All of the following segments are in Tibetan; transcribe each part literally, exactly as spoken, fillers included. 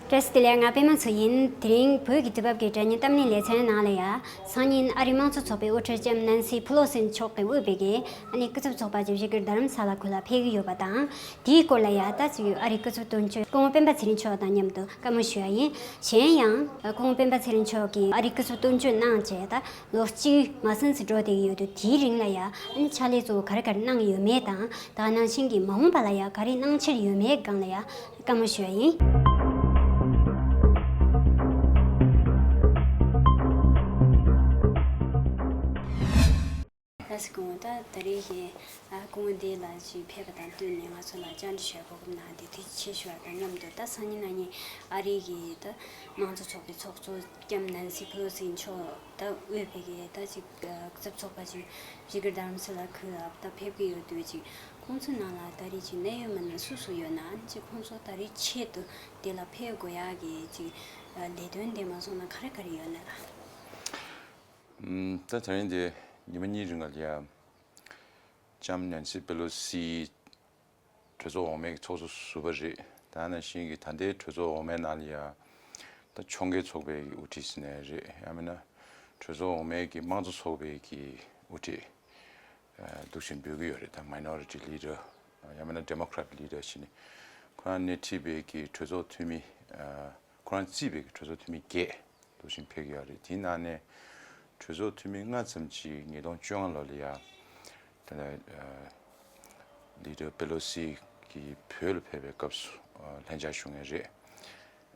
བཀྲ་ཤིས་བདེ་ལེགས། ང་པད་མ་མཚོ་ཡིན། དེ་རིང་བོད་ཀྱི་དུས་བབ་ཀྱི་དྲ་བརྙན་གཏམ་གླེང་ལེ་ཚན་ནང་ལ་ཡ། སང་ཉིན་ཨ་རིའི་དམངས་གཙོ་ཚོགས་པའི་དབུ་ཁྲིད་ལྕམ་ནན་སི་ཕུ་ལོ་སི་མཆོག་གིས་དབུས་པའི་གི་ཨ་ནི་སྐུ་ཚབ་ཚོགས་པ་ཅིག་བཞུགས་སྒར་རྡ་རམ་ས་ལ་ཁུལ་ལ་ཕེབས་ཀྱི་ཡོད་པ་དང་། དེའི་སྐོར་ལ་ཡ་ད་ཅིག་ཨ་རིའི་སྐུ་ཚབ་དོན་གཅོད་སྐུ་ངོ་སྤེན་པ་ཚེ་རིང་མཆོག་དང་མཉམ་དུ་བཀའ་མོལ་ཞུ་ཡ་ཡིན། གཞན་ཡང་སྐུ་ངོ་སྤེན་པ་ཚེ་རིང་མཆོག་གིས་ཨ་རིའི་སྐུ་ཚབ་དོན་གཅོད་གནང་བྱས་ད་ལོ་གཅིག་མ་ཟིན་ཙམ་འགྲོ་བསྡད་ཀྱི་ཡོད་དུས། དེའི་རིང་ལ་ཡ་ཨ་ནི་ཕྱག་ལས་གཙོ་བོ་ག་རེ་ག་རེ་གནང་ཡོད་མེད་དང་། ད་ག་ནང་བཞིན་གྱི་མ་འོངས་པ་ལ་ཡ་ག་རེ་གནང་འཆར་ཡོད་མེད་སྒང་ལ་ཡ་བཀའ་མོལ་ཞུ་ཡ་ཡིན། ལགས་སོ། སྐུ་ངོ། ད་ད་རེས་ཀྱི་ཨ་སྐུ་ངོ་འདི་ལ་ཅིག་ཕེབས་པ་དང་བསྟུན་ནས་ང་ཚོ་ལ་བཅར་འདྲི་ཞུ་བའི་གོ་སྐབས་གནང་བ་དེ་ཐུགས་རྗེ་ཆེ་ཞུ་བ་དང་མཉམ་དུ། ད་སང་ཉིན་གནངས་ཉིན་ཨ་རིའི་གི་ད་དམངས་གཙོ་ཚོགས་པའི་ཚོགས་གཙོ་ལྕམ་ནན་སི་ཕེ་ལོ་སི་མཆོག་ད་དབུས་པའི་གི་ད་ཅིག་སྐུ་ཚབ་ཚོགས་པ་ཅིག་བཞུགས་སྒར་རྡ་རམ་ས་ལ་ཁུལ་ལ་ད་ཕེབས་ཀྱི་ཡོད་དུས། ཅིག་ཁོང་ཚོའི་ནང་ལ་ད་རེས་ཅིག་གནད་ཡོད་མི་སྣ་སུ་སུ་ཡོད་ན། ཅིག་ཁོང་ཚོ་ད་རེས་ཆེད་དུ་དེ་ལ་ཕེབས་དགོས་ཡག་གི་ཅིག་ལས་དོན་དེ་མ་སོང་ན་ག་རེ་ག་རེ་ཡོད་ན་ལགས། ཨམ། ད་དེ་རིང་འདི་ཉི་མ་གཉིས་རིང་ལ་ཡ་ལྕམ་ནན་སི་པེ་ལོ་སི་གྲོས་ཚོགས་འོག་མའི་ཚོགས་གཙོ་ཟུར་པ་རེད། ད་ནང་བཞིན་གྱི་ད་ལྟའི་གྲོས་ཚོགས་འོག་མའི་ནང་ལ་ཡ་ད་ཕྱོགས་འགལ་ཚོགས་པའི་དབུ་ཁྲིད་ཟེར་ནའི་རེད། ཡང་མིན་ན་གྲོས་ཚོགས་འོག་མའི་གི་དམངས་གཙོ་ཚོགས་པའི་གི་དབུ་ཁྲིད་འདུག་སེ་འབོད་ཀྱི་ཡོད་རེད། ད་མའི་ནོ་རི་ཊི་ལི་ཌར། ཡང་མིན་ན་ཌེ་མོ་ཀ་རེ་ཊི་ལི་ཌར་བྱས་ནས་ཁོ་རང་སྣེ་ཁྲིད་པའི་གི་གྲོས་ཚོགས་འཐུས་མི། ཁོ་རང་རྩིས་པའི་གི་གྲོས་ཚོགས་འཐུས་མི་བརྒྱད་འདུག་སེ་ཕེབས་ཀྱི་ཡོད་རེད། དེའི་ནང་ནས་གྲོས་ཚོགས་འཐུས་མི་ལྔ་ཙམ་ཅིག་ཉིས་སྟོང་བཅོ་ལྔ་ལོ་ལ་ཡ་ད་ལྟ་ལི་ཌར་པེ་ལོ་སི་གིས་བོད་ལ་ཕེབས་པའི་སྐབས་སུ་ལྷན་བཅར་ཞུ་མཁན་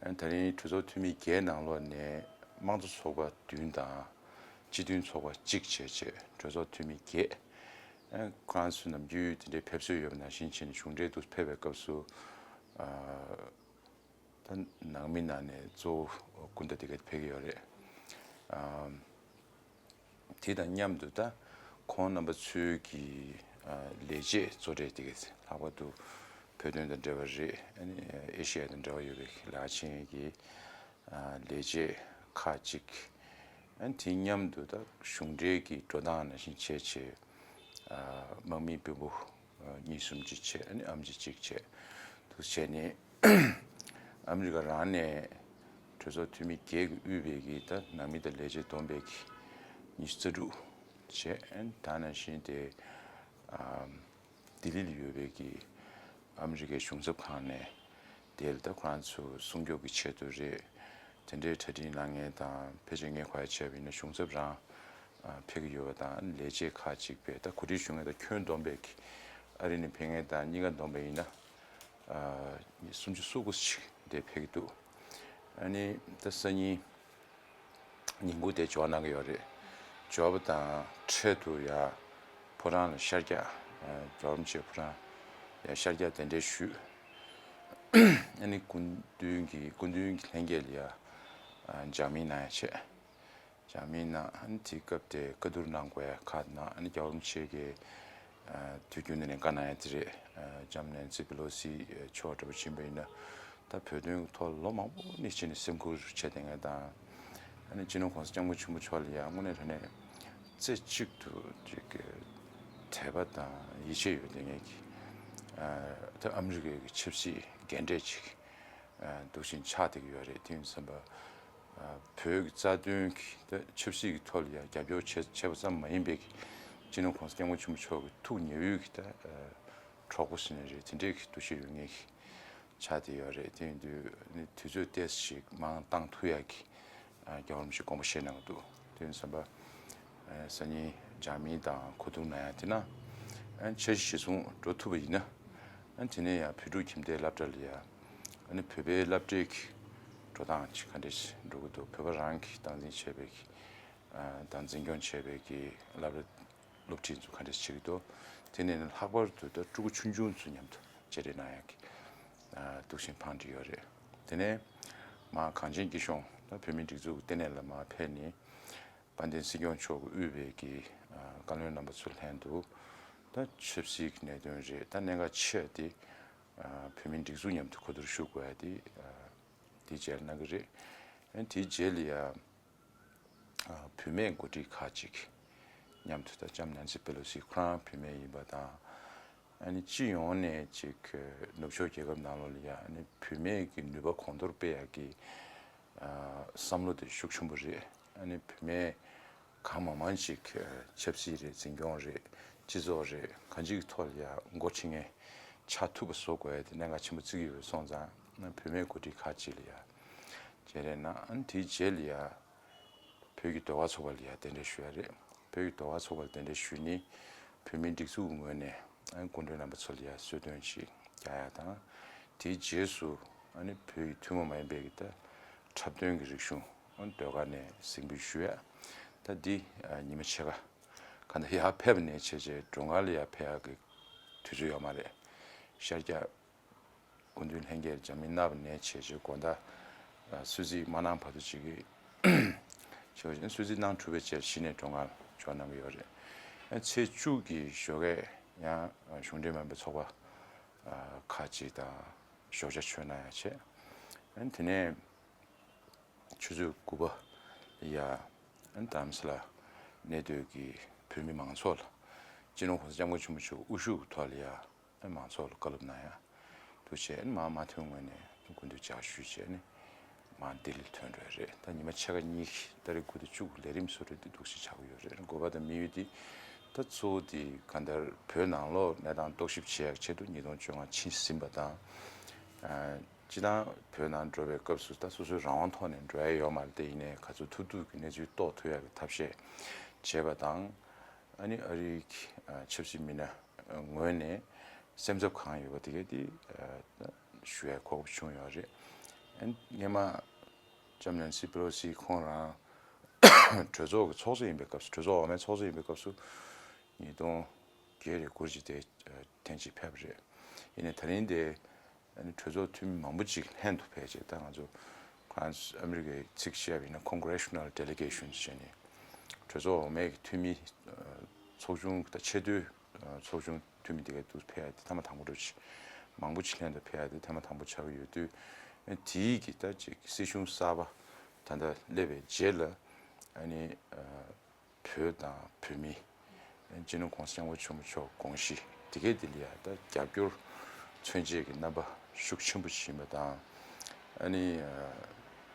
རེད། ད་རིང་གྲོས་ཚོགས་འཐུས་མི་བརྒྱད་ནང་ལོགས་ནས་དམངས་གཙོ་ཚོགས་པ་བདུན་དང་སྤྱི་མཐུན་ཚོགས་པ་གཅིག་བྱས་བྱས་གྲོས་ཚོགས་འཐུས་མི་བརྒྱད། ཁོ་རང་ཚོ་ནམ་རྒྱུན་དེ་འདྲའི་ཕེབས་སྲོལ་ཡོད་པ་ནང་བཞིན་བྱས་ནས་གཞུང་འབྲེལ་དུ་ཕེབས་པའི་སྐབས་སུ། ད་ནང་མི་ནང་ནས་གཙོ་བོ་སྐུ་ཟླ་དེ་ག་ཕེབས་ཀྱི་ཡོད་རེད། དེ་དང་མཉམ་དུ་ད་ཁོང་རྣམ་པ་ཚོའི་གི་ལས་བྱེད་གཙོ་གྲས་དེ་ག་ལྷག་པར་དུ་བོད་དོན་དང་འབྲེལ་བ་རེད། ཨ་ནི་ཨེ་ཤེ་ཡ་དང་འབྲེལ་བ་ཡོད་པའི་ལས་བྱེད་ཀྱི་ལས་བྱེད་ཁག་ཅིག་ཨ་ནི་དེ་མཉམ་དུ་ད་གཞུང་འབྲེལ་གྱི་འགྲོ་སྟངས་ནང་བཞིན་བྱས་བྱས། དམག་མི་དཔོན་པོ་གཉིས་གསུམ་ཅིག་བྱས། ཨ་ནི་ཨམ་ཆི་གཅིག་བྱས། འདུག་བྱས་ནས་ཨ་མི་རི་ཀ་རང་ནས་གྲོས་ཚོགས་འཐུས་མི་བརྒྱད་ཀྱིས་དབུས་པའི་གི་ད་ནང་མི་དང་ལས་བྱེད་བསྡོམས་པའི་གི་ཉི་ཤུ་རྩ་དྲུག་བྱས། ཨ་ནི་ད་ནང་བཞིན་དེ་ལྡི་ལི་ལ་ཡོད་པའི་གི་ཨ་མི་རི་ཀའི་གཞུང་ཚབ་ཁང་ནས་དེ་ལ་ད་ཁོ་རང་ཚོ་སྲུང་སྐྱོབ་ཀྱི་ཆེད་དུ་རེད། དེ་འདྲའི་གྲ་སྒྲིག་གནང་མཁན་དང་། ཕལ་ཆེར་ངས་གོ་ཡ་བྱས་པ་ཡིན་ན་གཞུང་ཚབ་རང་ཕེབས་ཀྱི་ཡོད་པ་དང་། ལས་བྱེད་ཁག་ཅིག་པས་ད་གོ་སྒྲིག་ཞུ་མཁན་དང་ཁྱོན་བསྡོམས་པས་ཀྱི་ཨ་རི་ནས་ཕེབས་མཁན་དང་གཉིས་ཀ་བསྡོམས་པ་ཡིན་ན་སུམ་ཅུ་སོ་དགུ་ཅིག་དེ་ཕེབས་ཀྱི་འདུག་ཨ་ནི་ད་སང་ཉིན་ཉིན་གུང་དེ་འབྱོར་གནང་གི་ཡོད་རེད། འབྱོར་བ་དང་འཕྲལ་དུ་ཡ་ཕོ་བྲང་ལ་ཤར་རྒྱག་རྒྱལ་བ་རིན་པོ་ཆེ་ཕོ་བྲང་ཡ་ཤར་རྒྱག་གདན་འདྲེན་ཞུས། ཨ་ནི་སྐུ་མདུན་གྱི་སྐུ་མདུན་གྱི་ལྷན་རྒྱས་ལ་ཡ་ལྗགས་དམིགས་གནང་ཡ་བྱས། ལྗགས་དམིགས་གནང་། ཨ་ནི་དེའི་སྐབས་དེ་བཀའ་བསྡུར་གནང་དགོས་ཡ་ཁག་གནང་། ཨ་ནི་རྒྱལ་བ་རིན་པོ་ཆེ་གིས་དུས་རྒྱུན་ནས་བཀའ་གནང་ཡ་དེ་རེད། ལྕམ་ནན་སི་པེ་ལོ་སི་མཆོག་འདྲ་པོ་ཕྱིན་པ་ཡིན་ན་ད་བོད་དོན་གྱི་ཐོག་ལོ་མང་པོ་ནས་བྱས་ནས་སེམས་ཁུར་བྱས་བསྡད་མཁན་དང་། ཨ་ནི་སྤྱི་ནོར་༸གོང་ས་༸སྐྱབས་མགོན་ཆེན་པོ་མཆོག་ལ་ཡང་དངོས་གནས་དྲང་གནས་རྩེ་གཅིག་ཏུ་ཅིག་དད་པ་དང་ཡིད་ཆེས་ཡོད་བསྡད་མཁན་གྱི་ད་ཨ་མི་རི་ཀའི་གི་ཆབ་སྲིད་རྒན་གྲས་ཅིག་འདུག་བཞིན་ཆགས་བསྡད་ཀྱི་ཡོད་རེད། དེ་ཡིན་ཙམ་པ། བོད་ཀྱི་རྩ་དོན་གྱི་ད་ཆབ་སྲིད་ཀྱི་ཐོག་ལ་ཡང་རྒྱབ་སྐྱོར་བྱས་བྱས་པ་ཙམ་མ་ཡིན་པའི་གི་སྤྱི་ནོར་༸གོང་ས་༸སྐྱབས་མགོན་ཆེན་པོ་མཆོག་གི་ཐུགས་ཉེ་བོའི་གི་ད་གྲོགས་པོ་ཟེར་ནའི་རེད། དེ་འདྲའི་གི་འདུ་ཤེས་ཡོད་མཁན་གྱི་ཆགས་བསྡད་ཡོད་རེད། དེ་ཡིན་དུས་ནི་དུས་ཚོད་ཏོག་ཙམ་ཞིག་མང་བཏང་ཐུབ་ཡག་གི་རྒྱལ་བ་རིན་པོ་ཆེས་དགོངས་པ་བཞེས་གནང་གི་འདུག་དེ་ཡིན་ཙམ་པ། སང་ཉིན་ལྗགས་དམིགས་དང་གོ་བསྡུར་གནང་ཡ་དེ་ན་འཆར་གཞི་གཞིར་བཟུང་འགྲོ་ཐུབ་པ་ཡིན་ན། དེ་ནས་ཡང་བོད་ཕྲུག་ཁྱིམ་སྡེའི་སློབ་གྲྭ་ལ་ཡ། ཨ་ནི་བོད་པའི་སློབ་གྲྭའི་གི་འགྲོ་སྟངས་ཅིག་ག་འདྲ་ཞིག་འགྲོ་གི་འདུག་བོད་པ་རང་གིས་སྟངས་འཛིན་བྱས་པའི་གི་དང་འཛིན་སྐྱོང་བྱས་པའི་གི་སློབ་གྲྭ་སློབ་ཁྲིད་ཚོ་ག་འདྲ་བྱེད་ཀྱི་འདུག་དེ་ནས་ལྷག་པར་དུ་ད་ཕྲུ་གུ་ཆུང་ཆུང་ཚོ་མཉམ་དུ་མཇལ་འཕྲད་གནང་ཡག་གི་འདུག་བཞིན་བང་སྒྲིག་ཡོད་རེད། དེ་ནས་མར་གངས་ཅན་སྐྱིད་གཤོངས་ད་བོད་མིའི་སྒྲིག་འཛུགས་ལྟེ་གནས་ལ་མར་ཕེབས་ནས། དཔལ་ལྡན་སྲིད་སྐྱོང་མཆོག་གིས་དབུས་པའི་གི་བཀའ་བློན་རྣམ་པ་ཚོ་ལྷན་དུ་ད་ཆབ་སྲིད་ཀྱི་གནད་དོན་རེད། ད་གནད་འགག་ཆེ་བ་དེ་བོད་མིའི་སྒྲིག་འཛུགས་མཉམ་དུ་གོ་བསྡུར་ཞུ་དགོས་ཡ་དེ་དེའི་རྗེས་ལ་གནང་གི་རེད། དེའི་རྗེས་ལ་ཡ་བུད་མེད་འགོ་ཁྲིད་ཁག་ཅིག་མཉམ་དུ་ད་ལྕམ་ནན་སི་པེ་ལོ་སི་ཁོ་རང་བུད་མེད་ཡིན་པ་དང་། ཨ་ནི་སྤྱི་ཡོངས་ནས་ཅིག་ནུབ་ཕྱོགས་རྒྱལ་ཁབ་ནང་ལོགས་ལ་ཡ་ཨ་ནི་བུད་མེད་ཀྱི་ནུས་པ་གོང་མཐོར་སྤེལ་ཡག་གི་བསམ་བློ་དེ་ཤུགས་ཆེན་པོ་རེད། ཨ་ནི་བུད་མེད་གང་མང་མང་ཅིག་ཆབ་སྲིད་རེད། འཛིན་སྐྱོང་རེད། སྤྱི་ཚོགས་རེད། གང་ཅིའི་ཐོག་ལ་ཡ་འགོ་ཁྲིད་མཁན་ཆགས་ཐུབ་པ་བཟོ་དགོས་ཡ་དེ་གནད་འགག་ཆེན་པོ་བརྩི་གི་ཡོད་པ་སོང་ཙང་བུད་མེད་འགོ་ཁྲིད་ཁག་ཅིག་ལ་ཡ་བྱས་རེད་ན། ཨ་ནི་དེའི་རྗེས་ལ་ཡ་བོད་ཀྱི་ཟློས་གར་ཚོགས་པ་ལ་ཡ་གདན་འདྲེན་ཞུ་ཡ་རེད། བོད་ཀྱི་ཟློས་གར་ཚོགས་པ་ལ་གདན་འདྲེན་ཞུས་ནི་བོད་མིའི་སྒྲིག་འཛུགས་ཀྱི་ངོས་ནས་ཨ་ནི་སྐུ་མགྲོན་རྣམ་པ་ཚོ་ལ་ཡ་གསོལ་སྟོན་ཅིག་རྒྱག་ཡ་དང་། དེའི་རྗེས་སུ་ཨ་ནི་བོད་ཀྱི་ཐུན་མོང་མ་ཡིན་པའི་གི་ད་འཁྲབ་སྟོན་གྱི་རིག་གཞུང་ཨ་ནི་ཟློས་གར་ནས་གཟིགས་འབུལ་ཞུ་ཡ། ད་འདི་ཨ་ཉི་མ་ཕྱེད་ཀ་ག་འདྲ་ཡར་ཕེབས་ནས་བྱས་བྱས་སྒྲུང་ཁང་ལ་ཡར་ཕེབས་ཡག་གི་དུས་ཚོད་ཡོད་མ་རེད། ཤར་རྒྱག་སྐུ་མདུན་ལྷན་རྒྱས་འཛམ་གླིང་གནས་པ་ནས་བྱས་བྱས་དགོང་དག་གསོལ་ཚིགས་མ་གནང་བར་དུ་ཅིག་གི་ཆོག་གསོལ་ཚིགས་གནང་གྲུབ་པའི་རྗེས་གཞི་ནས་སྒྲུང་ཁང་འཇོག་གནང་གི་ཡོད་རེད། ཚེས་བཅུ་གི་ཞོགས་ཀས་ཡང་གཞུང་འབྲེལ་མིན་པའི་ཚོགས་པ་ཁག་ཅིག་དང་ཞོགས་ཇ་མཆོད་གནང་ཡ་བྱས། དེ་ནས་ཆུ་ཚོད་དགུ་པ་ལ་ཡ་རྡ་རམ་ས་ལ་གནས་སྡོད་ཀྱི་བོད་མི་མང་ཚོགས་ལ་སྤྱི་ནོར་༸གོང་ས་༸སྐྱབས་མགོན་ཆེན་པོ་མཆོག་དབུ་བཞུགས་ཐོག་ལ་ཡ་མང་ཚོགས་ལ་བཀའ་སློབ་གནང་ཡ། དུ་བྱས་མར་མ་ཐོན་སྔོན་ནས་སྐུ་མདུན་ལྕགས་ཞུས་བྱས་ནས་མར་ལྡི་ལི་ཐོན་འགྲོ་ཡ་རེད། ད་ཉི་མ་ཕྱེད་ཀ་གཉིས་ཀྱི་ཏ་རིག་དགུ་དང་བཅུ་གི་ལས་རིམ་བཟོ་འདྲ་འདི་འདུག་སེ་ཆགས་ཀྱི་ཡོད་རེད། དགོས་པ་དང་དམིགས་ཡུལ་འདི་ད་གཙོ་བོ་འདི་གང་ལྟར་བོད་ནང་ལོགས་གནས་སྟངས་རྟོག་ཞིབ་བྱེད་ཡག་ཆེད་དུ་ཉིས་སྟོང་བཅོ་ལྔ་ཕྱིན་ཟིན་པ་དང་། སྤྱིར་བཏང་བོད་ནང་འགྲོ་བའི་སྐབས་སུ་ད་སོ་སོའི་རང་དབང་ཐོག་ནས་འགྲོ་ཡ་ཡོད་མ་རེད་དེ། ཡིན་ནའི་ག་ཚོད་ཐུབ་ཐུབ་ཀྱི་གནས་ཚུལ་རྟོགས་ཐུབ་ཡག་གི་ཐབས་ཤེས་བྱས་པ་དང་། ཨ་ནི་ཨ་རིའི་ཆབ་སྲིད་མི་སྣ་ངོས་ནས་སེམས་འཚབ་གང་ཡོད་པ་དེ་གས་དེ་ཞུ་ཡ་གོ་སྐབས་བྱུང་ཡོད་རེད། ཨ་ནི་སྔོན་མ་ལྕམ་ནན་སི་པེ་ལོ་སི་ཁོང་རང་གྲོས་ཚོགས་ཀྱི་ཚོགས་གཙོ་ཡིན་པའི་སྐབས་སུ། གྲོས་ཚོགས་འོག་མའི་ཚོགས་གཙོ་ཡིན་པའི་སྐབས་སུ་ཉིས་སྟོང་བརྒྱད་རེད་དགུ་རེད་དེ་ཐེངས་གཅིག་ཕེབས་པ་རེད། ཡིན་ནའི་ད་རིང་དེ་ཨ་ནི་གྲོས་ཚོགས་འཐུས་མི་མང་པོ་ཅིག་ལྷན་དུ་ཕེབས་བྱས། ད་ང་ཚོ་ཁོ་རང་ཨ་མི་རི་ཀའི་ཚིག་བཤད་པ་ཡིན་ན་Congressional Delegations་བྱས་ནས་གྲོས་ཚོགས་འོག་མའི་གི་འཐུས་མི་ཚོགས་ཆུང་དང་ཆེས་མཐོའི་ཚོགས་ཆུང་འཐུས་མི་དེ་ག་དུ་ཕེབས་ཡ་དེ་ཐེངས་མ་དང་པོ་འགྲོ་ཆེ། མང་པོ་ཅིག་ལྷན་དུ་ཕེབས་ཡ་དེ་ཐེངས་མ་དང་པོ་ཆགས་ཀྱི་ཡོད་དུས། དེའི་གི་ད་ཅིག་སྲིད་གཞུང་གསར་པ་ད་ལྟ་སླེབས་པའི་རྗེས་ལ་ཨ་ནི་བོད་དང་བོད་མི། སྤྱི་ནོར་༸གོང་ས་༸སྐྱབས་མགོན་ཆེན་པོ་མཆོག་དགོངས་གཞི་དེ་གས་དེ་ལ་ཡ་ད་རྒྱབ་སྐྱོར་མཚོན་བྱེད་ཀྱི་རྣམ་པ་ཤུགས་ཆེན་པོ་ཕྱིན་པ་དང་། ཨ་ནི་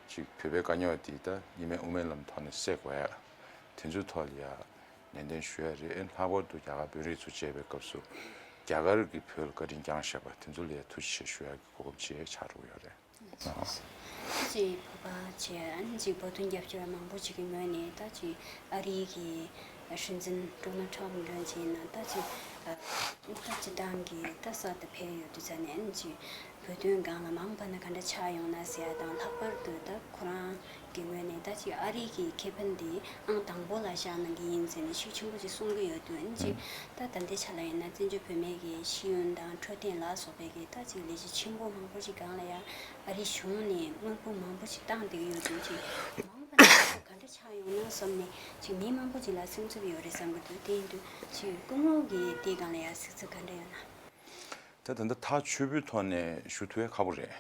ཅིག་བོད་པའི་དཀའ་རྙོག་དེ་ད་གཉིས་སྨན་དབུ་མའི་ལམ་ཐོག་ནས་སེལ་དགོས་ཡ། དེ་ཚོའི་ཐོག་ལ་ཡ་ནན་ཏན་ཞུ་ཡ་རེད། ལྷག་པར་དུ་རྒྱ་གར་དཔོན་རིགས་ཚོ་མཇལ་བའི་སྐབས་སུ་རྒྱ་གར་གྱིས་བོད་ལ་བཀའ་དྲིན་བསྐྱངས་བཞག་པ་དེ་ཚོ་ལ་ཡ་ཐུགས་རྗེ་ཆེ་ཞུ་ཡ་གི་གོ་སྐབས་ཅིག་ཆགས་འགྲོ་གི་ཡོད་རེད། ཅིག་བོད་པ་བྱས་ཨ་ནི་ཅིག་བོད་དོན་རྒྱབ་སྐྱོར་བ་མང་པོ་ཅིག་གི་ངོས་ནས་ད་ཅིག་ཨ་རིའི་གི་སྲིད་འཛིན་ཌོ་ནལ་ཊམ་མགྲོན་བྱས་ན་ད་ཅིག་ཨ་ད་སྤྱི་བཏང་གི་ད་གསར་དུ་ཕེབས་ཡོད་དུས་ཙ་ནས་ཨ་ནི་ཅིག་བོད་དོན་སྒང་ལ་མ་འོངས་པ་ན་ག་འདྲ་ཆགས་ཡོང་ན་ཟེར་ཡ་དང་། ལྷག་པར་དུ་ད་ཁོ་རང་གི་ངོས་ནས་ད་ཅིག་ཨ་རིའི་གི་ཁེ་ཕན་འདི་ཨང་དང་པོ་ལ་བཞག་གནང་གི་ཡིན་ཟེར་ནས་ཤུགས་ཆེན་པོ་ཅིག་གསུང་གི་ཡོད་དུས། ཨ་ནི་ཅིག་ད་ད་ལྟའི་ཆ་ལ་ཡིན་ན་བཙན་བྱོལ་བོད་མིའི་གི་ཤེས་ཡོན་དང་འཕྲོད་བསྟེན་ལ་སོགས་པའི་གི་ད་ཅིག་ལས་གཞི་ཆེན་པོ་མང་པོ་ཅིག་སྒང་ལ་ཡ་ཨ་རིའི་གཞུང་ནས་དངུལ་ཕོན་མང་པོ་ཅིག་བཏང་བསྡད་ཀྱི་ཡོད་དུས། ཅིག་མ་འོངས་པ་ན་ག་འདྲ་ཆགས་ཡོང་ན་བསམ་ནས་ཅིག་མི་མང་པོ་ཅིག་ལ་སེམས་འཚབ་ཡོད་རེད་བསམ་གྱི་འདུག་དེ་ཡིན་དུས་ཅིག་སྐུ་ངོ་གིས་དེའི་སྒང་ལ་ཡ་གཟིགས་ཚུལ་ག་འདྲ་ཡོད་ན། ད་ད་ལྟ་ཐག་ཆོད་པོའི་ཐོག་ནས་ཞུ་ཐུབ་ཡ་ཁག་པོ་རེད།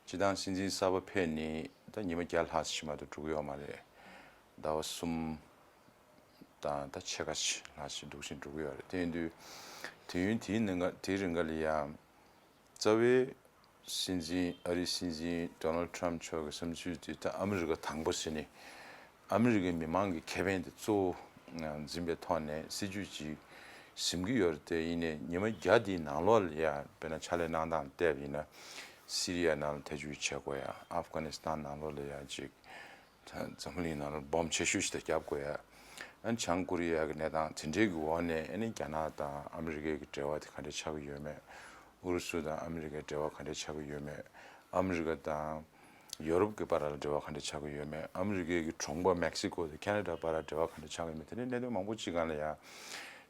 སྤྱིར་བཏང་སྲིད་འཛིན་གསར་པ་ཕེབས་ནས་ད་ཉི་མ་བརྒྱ་ལྷག་ཙམ་ཞིག་མ་གཏོགས་འགྲོ་གི་ཡོད་མ་རེད། ཟླ་བ་གསུམ་དང་ད་ཕྱེད་ཀ་ཅིག་ལྷག་ཙམ་འདུག་སེ་འགྲོ་གི་ཡོད་རེད། དེ་ཡིན་དུས་དུས་ཡུན་དེའི་ནང་དེའི་རིང་ག་ལ་ཡ་རྩ་བའི་སྲིད་འཛིན་ཨ་རིའི་སྲིད་འཛིན་ཌོ་ནལ་ཊམ་མཆོག་གི་བསམ་ཚུལ་དེ་ད་ཨ་མི་རི་ཀ་དང་པོ་ཟེར་ནས་ཨ་མི་རི་ཀའི་མི་མང་གི་ཁེ་ཕན་དེ་གཙོ་བོ་འཛིན་པའི་ཐོག་ནས་སྲིད་ཇུས་ཅིག་འཛིན་གྱི་ཡོད་རེད་དེ། ཡིན་ནའི་ཉི་མ་བརྒྱ་དེའི་ནང་ལོགས་ལ་ཡ་དཔེར་ན་ཕྱག་ལས་གནང་སྟངས་བལྟས་པ་ཡིན་ན། སི་རི་ཡ་ནང་ལ་ཐེ་བྱུས་བྱེད་དགོས་ཡ། ཨབ་གྷ་ནི་སི་ཐན་ནང་ལོགས་ལ་ཡ་ཅིག་འཛམ་བུ་གླིང་ནང་ལ་སྦོམ་ཆེ་ཤོས་ཤིག་ད་རྒྱབ་དགོས་ཡ། ཨ་ནི་བྱང་ཀོ་རི་ཡ་གི་གནས་སྟངས་དེ་འདྲའི་གི་འོག་ནས་ཨ་ནི་རྒྱ་ནག་དང་ཨ་མི་རི་ཀའི་གི་འབྲེལ་བ་དེ་ག་འདྲ་ཆགས་ཀྱི་ཡོད་མེད། ཨུ་རུ་སུ་དང་ཨ་མི་རི་ཀའི་འབྲེལ་བ་ག་འདྲ་ཆགས་ཀྱི་ཡོད་མེད། ཨ་མི་རི་ཀ་དང་ཡོ་རོབ་ཀྱི་བར་ལ་འབྲེལ་བ་ག་འདྲ་ཆགས་ཀྱི་ཡོད་མེད། ཨ་མི་རི་ཀའི་གི་གྲོང་པ་མེག་སི་ཀོ་དང་ཁེ་ན་ཌ་བར་ལ་འབྲེལ་བ་ག་འདྲ་ཆགས་ཀྱི་ཡོད་མེད། དེ་འདྲའི་གནད་དོན་མང་པོ་ཅིག་སྒང་ལ་ཡ་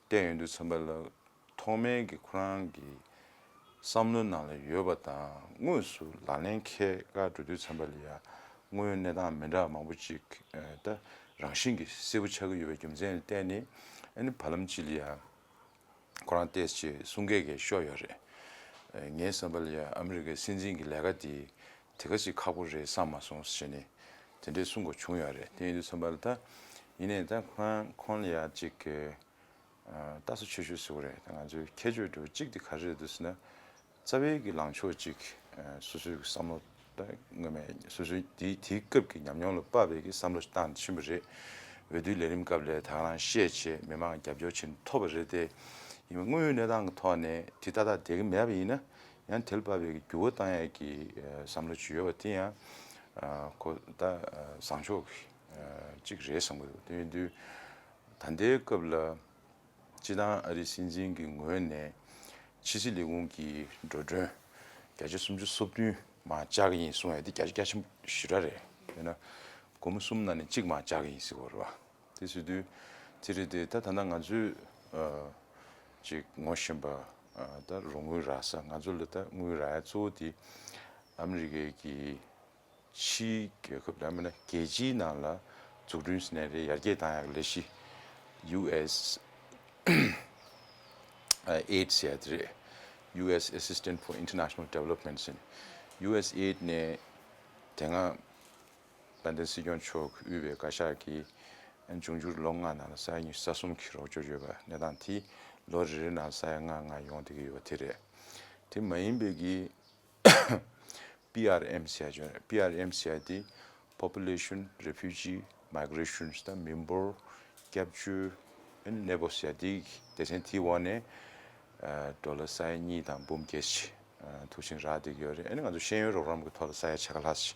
བལྟས་ཡོང་དུས་ཙམ་པ་ལ། ཐོག་མའི་གི་ཁོ་རང་གི་བསམ་བློའི་ནང་ལ་ཡོད་པ་དང་དངོས་སུ་ལག་ལེན་འཁེལ་ག་འགྲོ་དུས་ཙམ་པ་ལ་ཡ་དངོས་ཡོད་གནས་སྟངས་མི་འདྲ་བ་མང་པོ་ཅིག་ཨ་ད་རང་བཞིན་གྱིས་གསལ་པོ་ཆགས་ཀྱི་ཡོད་པའི་རྒྱུ་མཚན་ལ་བརྟེན་ནས། ཨ་ནི་བར་ལམ་ཅིག་ལ་ཡ་ཁོ་རང་ཏོག་ཙམ་གསུང་སྐད་ཀྱི་ཤོར་ཡོད་རེད། ཨ་ངའི་བསམ་པ་ལ་ཡ་ཨ་མི་རི་ཀའི་སྲིད་འཛིན་གྱི་ལས་ཀ་དེ་དེ་ག་ཞིག་ཁག་པོ་རེད་བསམ་མ་སོང་ཟེར་ནས་དེ་འདྲའི་གསུང་དགོས་བྱུང་ཡོད་རེད། དེ་ཡིན་དུས་ཙམ་པ་ལ་ད་ཡིན་ནའི་ད་ཁོ་རང་ཁོང་ལ་ཡ་ཅིག་གི་ ལྟ་ས་ཆོས་ཆོས་ཟེར་བ་རེད། ད་ང་ཚོའི་ཁྱད་ཆོས་འདྲ་བོ་གཅིག་དེ་ག་རེ་རེད་འདུག་ཟེར་ན། རྩ་བའི་གི་ལངས་ཕྱོགས་གཅིག་ཨ་སོ་སོའི་གི་བསམ་བློ་ད་སྔོན་མའི་སོ་སོའི་དེའི་དེའི་སྐབས་ཀྱི་ཉམས་མྱོང་ལ་དཔག་པའི་གི་བསམ་བློ་བཏང་ཕྱིན་པ་རེད། འོས་བསྡུའི་ལས་རིམ་སྐབས་ལ་ད་ག་རང་བཤད་བྱས་མི་མང་རྒྱབ་སྐྱོར་བྱས་ནས་ཐོབ་པ་རེད་དེ། ཡིན་པ་དངོས་ཡོད་གནས་སྟངས་ཀྱི་ཐོག་ནས་དེ་ཏག་ཏག་བསྡད་ཀྱི་མེད་པ་ཡིན་ན། ཡང་དེ་ལ་དཔག་པའི་གི་འགྱུར་བ་བཏང་ཡས་ཀྱི་ཨ་བསམ་བློ་ཅིག་ཡོད་པ་དེ་ཡང་ཨ་ཁོ་ད་ཨ་བཟང་ཕྱོགས་ཀྱི་ཨ་གཅིག་རེད་བསམ་གྱི་འདུག་དེ་ཡིན་དུས་ད་ལྟའི་སྐབས་ལ། སྤྱི་བཏང་ཨ་རིའི་སྲིད་འཛིན་གྱི་ངོས་ནས་ཕྱི་སྲིད་ལས་ཁུངས་ཀྱི་འགྲོ་གྲོན་བརྒྱ་ཆ་སུམ་ཅུ་སོ་བདུན་མར་བཅག་གི་ཡིན་གསུངས་ཡ་དེ་བརྒྱ་ཆ་བརྒྱ་ཆ་ཞེ་དྲག་རེད། དཔེར་ན་སྒོར་མོ་གསུམ་ནང་ནས་གཅིག་མར་བཅག་གི་ཡིན་ཟེར་གྱི་ཡོད་རེད་བ། དེ་ཟེར་དུས་དེ་རེད་དེ། ད་ད་ལྟ་ང་ཚོས་ཨ་ཅིག་ངོ་ཤེས་པ་ཨ་ད་རོགས་དངུལ་རག་ས། ང་ཚོ་ལ་ད་དངུལ་རག་ཡ་གཙོ་བོ་དེ་ཨ་མི་རི་ཀའི་གི་ཕྱིའི་རྒྱལ་ཁབ་ལ་མིན་ན་རྒྱལ་སྤྱིའི་ནང་ལ་འཛུགས་སྐྲུན་ཟེར་ནའི་རེད། ཡར་རྒྱས་བཏང་ཡག་ལས་གཞི་ཡུ་ཨེས་ཨེ་ཌི་ཟེར་ཡ་དེ་རེད། ཡུ་ཨེས་Assistance for International Development ཟེར་ནས། ཡུ་ཨེས་ཨེ་ཌི་ནས་དེ་སྔ་དཔལ་ལྡན་སྲིད་སྐྱོང་མཆོག་གིས་དབུས་པའི་བཀའ་ཤག་གིས་འབྱུང་འགྱུར་ལོ་ལྔ་ནང་ལ་ས་ཡ་ཉི་ཤུ་རྩ་གསུམ་གྱི་རོགས་སྐྱོར་ཡོད་པ་གནས་སྟངས་དེ། ལོ་རེ་རེ་ནང་ས་ཡ་ལྔ་ལྔ་ཡོང་བསྡད་ཀྱི་ཡོད་པ་དེ་རེད། དེ་མ་ཡིན་པའི་གི་པི་ཨར་ཨེམ་ཟེར་ཡ་ཅིག་ཡོད་རེད། པི་ཨར་ཨེམ་ཟེར་ཡ་དེ་Population Refugee Migration ད་མི་འབོར་སྐྱབས་བཅོལ་གནས་སྤོ་ཟེར་ཡ་དེ་སྡེ་ཚན་དེའི་འོག་ནས་ཨ་ཌོ་ལར་ས་ཡ་གཉིས་དང་འབུམ་བརྒྱད་ཅིག་ཨ་ཐུག་ཆེན་རག་བསྡད་ཀྱི་ཡོད་རེད། ཨ་ནི་ང་ཚོ་ཤེས་ཡོན་རོགས་རམ་གྱི་ཐོག་ལ་ས་ཡ་ཕྱེད་ཀ་ལྷག་ཅིག་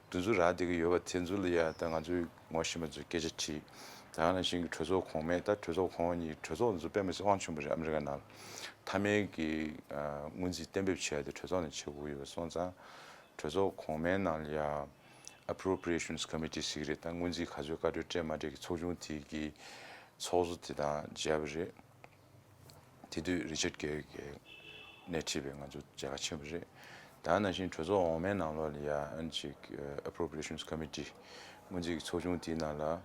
དེ་ཚོ་རག་བསྡད་ཀྱི་ཡོད་པ་དེ་ཚོ་ལ་ཡ་ད་ང་ཚོའི་ངོ་ཤེས་པ་ཚོས་སྐད་ཆ་དྲིས། ད་ག་ནང་བཞིན་གྱི་གྲོས་ཚོགས་གོང་མའི། ད་གྲོས་ཚོགས་གོང་འོག་གཉིས། གྲོས་ཚོགས་འདི་ཚོ་དཔེ་མི་སྲིད་དབང་ཆེན་པོ་རེད། ཨ་མི་རི་ཀ་ནང་ལ་མཐའ་མའི་གི་ཨ་སྔོན་རྩིས་གཏན་འབེབས་བྱས་ཏེ་གྲོས་ཚོགས་ནས་བྱེད་དགོས་ཀྱི་ཡོད་པ་སོང་ཙང་། གྲོས་ཚོགས་གོང་མའི་ནང་ལ་ཡ་Appropriations Committee ཟེར་གྱི་རེད། ད་སྔོན་རྩིས་ག་ཚོད་བཀའ་འཁྲོལ་སྤྲད་མ་སྤྲད་ཀྱི་ཚོགས་ཆུང་དེ་གི་ཚོགས་གཙོ་དེ་དང་མཇལ་བ་རེད། དེ་དུས་Richard Gere གིས་སྣེ་ཁྲིད་པའི་ང་ཚོ་མཇལ་ཁ་ཕྱིན་པ་རེད། ད་ག་ནང་བཞིན་གྲོས་ཚོགས་འོག་མའི་ནང་ལོགས་ལ་ཡ་ཨ་ནི་ཅིག་ཨ་Appropriations Committee སྔོན་རྩིས་ཀྱི་ཚོགས་ཆུང་དེའི་ནང་ལ་ཨམ་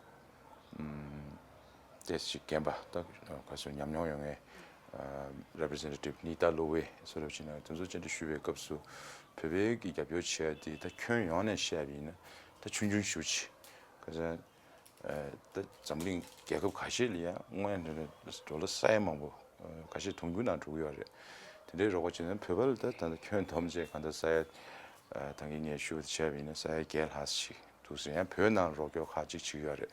ཏོག་ཙམ་ཅིག་རྒན་པ། ད་ག་ཚོད་ཉམས་མྱོང་ཡོད་མཁན་ཨ་Representative Nita Lowey སོགས་ལ་ཕྱིན་ན། དེ་ཚོ་བཅར་འདྲི་ཞུ་བའི་སྐབས་སུ། བོད་པའི་གི་རྒྱབ་སྐྱོར་བྱས་ཏེ་ད་ཁྱོན་ཡོངས་ནས་བཤད་པ་ཡིན་ན་ད་ཆུང་ཆུང་ཞེ་པོ་ཅིག་ག་ཚོད། ཨ་ད་འཛམ་གླིང་རྒྱལ་ཁབ་ཁ་ཤས་ལ་ཡང་དངོས་གནས་དྲང་གནས་ཌོ་ལར་ས་ཡ་མང་པོ་ཨ་ཁ་ཤས་དུང་ཕྱུར་ནང་འགྲོ་གི་ཡོད་རེད། དེ་འདྲའི་རོགས་པ་བྱས་ན། བོད་པ་ལ་ད་ད་ལྟ་ཁྱོན་བསྡོམས་བྱས་གང་ལྟར་ས་ཡ་ཨ་ད་གིན་ངས་ཞུ་བ་དེ་བྱས་པ་ཡིན་ན་ས་ཡ་བརྒྱད་ལྷག་ཅིག་འདུག་ཟེར། ཡང་བོད་ནང་རོགས་སྐྱོར་ཁག་ཅིག་བྱེད་ཀྱི་ཡོད་རེད།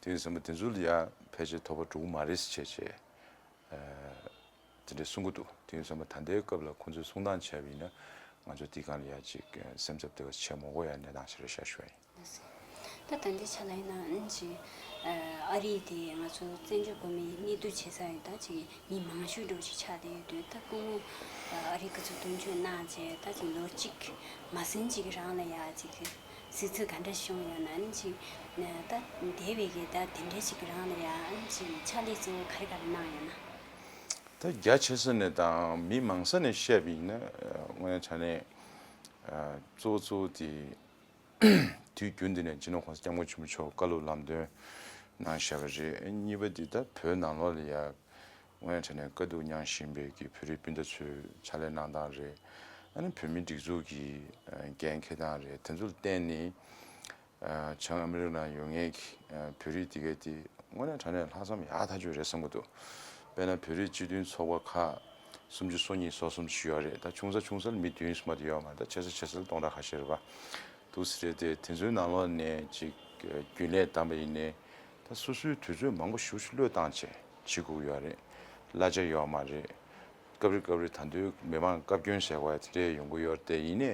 དེ་ཡིན་ཙང་དེ་ཚོ་ལ་ཡང་ཕལ་ཆེར་ཐོབ་པ་འགྲོ་གི་མ་རེད་ཟེར་བྱས་བྱས་ཨ་དེ་འདྲས་གསུང་གི་འདུག་དེ་ཡིན་ཙང་ད་ལྟའི་སྐབས་ལ་ཁོང་ཚོས་གསུང་སྟངས་བྱས་པ་ཡིན་ན། ང་ཚོ་འདི་སྒང་ལ་ཡ་ཅིག་སེམས་འཚབ་དེ་ག་བྱེད་མ་དགོས་ཡ་གནས་སྟངས་ཤིག་རེད་ཤག་ཞུ་བ་ཡིན། ད་ད་ལྟའི་ཆ་ལ་ཡིན་ན་ཨ་ནི་ཅིག་ཨ་རི་དེ་ང་ཚོ་བཙན་བྱོལ་བོད་མིའི་གནས་སྡུད་བྱེད་ས་ཡིན། ད་ཅིག་མི་མང་ཤོས་འདྲ་བོ་ཅིག་ཆགས་བསྡད་ཡོད་དུས། ད་སྐུ་ངོ་ཨ་རི་ག་ཚོད་དོན་གཅོད་གནང་བྱས་ད་ཅིག་ལོ་གཅིག་མ་ཟིན་ཅིག་གི་རིང་ལ་ཡ་ཅིག་གཟི་བརྗིད་ག་འདྲ་བྱུང་ཡོད་ན། ཨ་ནི་ཅིག་ད་འདས་པའི་གི་ད་དེ་འདྲའི་ཅིག་གི་རིང་ལ་ཡ་ཨ་ནི་ཅིག་ཕྱག་ལས་གཙོ་བོ་ག་རེ་ག་རེ་གནང་ཡོད་ན། ད་རྒྱ་ཆེ་ས་ནས་དང་མི་མང་ས་ནས་བཤད་པ་ཡིན་ན། དངོས་གནས་དྲང་གནས་གཙོ་བོ་གཙོ་བོ་དེ་དུས་རྒྱུན་འདི་ནས་སྤྱི་ནོར་༸གོང་ས་༸སྐྱབས་མགོན་ཆེན་པོ་མཆོག་བཀའ་སློབ་ལམ་སྟོན་གནང་བཞག་པ་རེད། གཉིས་པ་འདི་ད་བོད་ནང་ལོགས་ལ་ཡ་དངོས་གནས་དྲང་གནས་དཀའ་སྡུག་མྱངས་བཞིན་པའི་གི་བོད་རིགས་སྤུན་ཟླ་ཚོའི་ཕྱག་ལས་གནང་སྟངས་རེད། ཨ་ནི་བོད་མིའི་སྒྲིག་འཛུགས་ཀྱི་འགན་འཁྱེར་སྟངས་རེད། དེ་ཚོ་ལ་བརྟེན་ནས་བྱང་ཨ་མི་རི་ཀ་ནང་ཡོད་མཁན་གྱི་བོད་རིགས་དེ་གས་དེ་དངོས་གནས་དྲང་གནས་ལྷག་བསམ་ཡག་ཐག་ཆོད་རེད་བསམ་གྱི་འདུག་དཔེར་ན་བོད་རིགས་སྤྱི་མཐུན་ཚོགས་པ་ཁག་སུམ་ཅུ་སོ་གཉིས་སོ་གསུམ་ཞིག་ཡོད་རེད། ད་ཆུང་ས་ཆུང་སར་མི་བདུན་ཙམ་མ་གཏོགས་ཡོད་མ་རེད། ད་ཆེ་ས་ཆེ་སར་སྟོང་ཕྲག་ཁ་ཤས་རེད་པ། འདུག་སེ་རེད་དེ། དེ་ཚོའི་ནང་ལོགས་ནས་ཅིག་རྒྱུན་ལས་བདམས་པ་ཡིན་ནའི་ད་སོ་སོའི་དུས་ཚོད་མང་པོ་ཞེ་པོ་ཅིག་བློས་བཏང་བྱས་བྱེད་དགོས་ཡོད་རེད། གླ་ཆ་ཡོད་མ་རེད། སྐབས་རེ་སྐབས་རེ་ད་དུང་མི་མང་བཀའ་བཀྱོན་ཟེར་བ་དེ་འདྲས་ཡོང་གི་ཡོད་རེད་དེ། ཡིན་ནའི་